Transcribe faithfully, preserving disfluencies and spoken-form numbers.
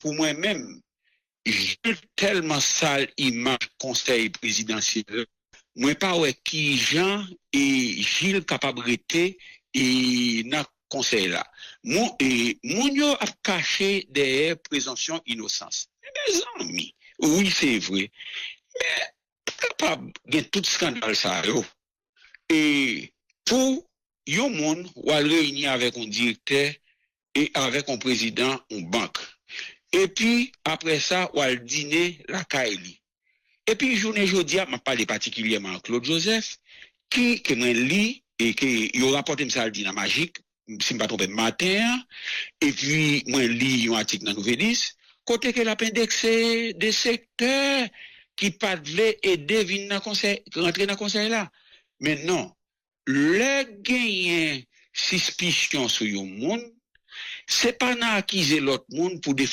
pou mwen menm, Jil tèlman sal imaj konsèy prezidansyèl la, mwen pa wè kijan e Jil kapab rete e nan konsèy la. Moun, e, moun yo ap kache dèyè prezonpsyon inosans. Mezanmi, wi, se vre. Men, pa kapab gen tout eskandal sa yo. E pou yon moun, w al reyini avèk yon direktè e avèk yon prezidan yon bank. Epi, apre sa, w al dine lakay li. Epi, jounen jodi a, m ap pale patikilyèman ak Claude Joseph, ki, ke mwen li, e ke yo rapòte m sa l di nan Majik, si m pa twonpe m, maten an, epi mwen li yon atik nan Nouvelliste, kote ke l ap endekse de sektè ki pa t vle ede vin nan konsèy, rantre nan konsèy la. Men non, lè genyen sispisyon sou yon moun, se pa nan akize lòt moun pou defann